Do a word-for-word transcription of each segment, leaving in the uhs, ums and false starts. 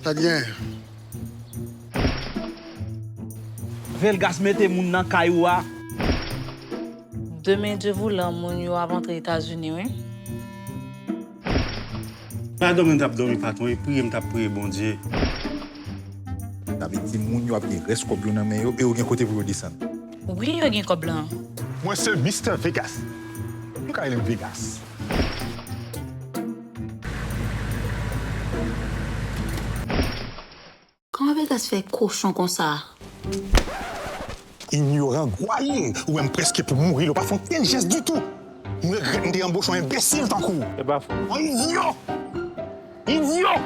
Sa t genyen? Velgas mete moun nan kay ou a. Demen Dye voulan, moun yo ap antre Etazini, wi. Pa dòmi m t ap dòmi patwon, e priye m t ap priye Bondye. Sa vle di moun yo ap gen rès kòb yo nan men yo e yo gen kote pou yo desann. Wi, yo gen kòb lan. Mwen se Mister Vegas. Nou ka rele m Vegas. Kòman Vegas fè kochon konsa? Inyoran gwaye, ou menm prèske pou mouri, ou pa fè okenn jès ditou. M regrèt m te anboche yon enbesil tankou w. E pa fo. Yon idyo! Idyo!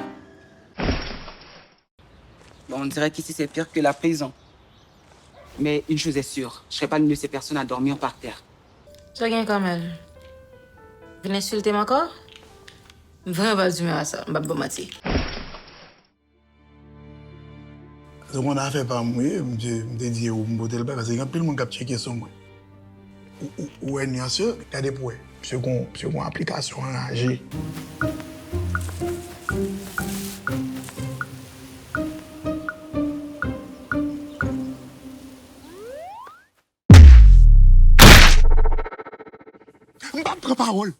Bon, on dirait qu'ici c'est pire que la prison. Mais une chose est sûre, je serai pas l'une de ces personnes à dormir par terre. Sa gen Kamèl? Vin ensilte m ankò? M vrèman pa di mè a sa, m p ap ba w manti. Se yon afè pa m wi, m te, m te di ou m pote l bay, paske gen anpil moun k ap tcheke sou mwen. Ou, ou, ou wè nyans yo? Gade pou wè. Misye gon, misye gon aplikasyon anraje. M p ap pran pawòl.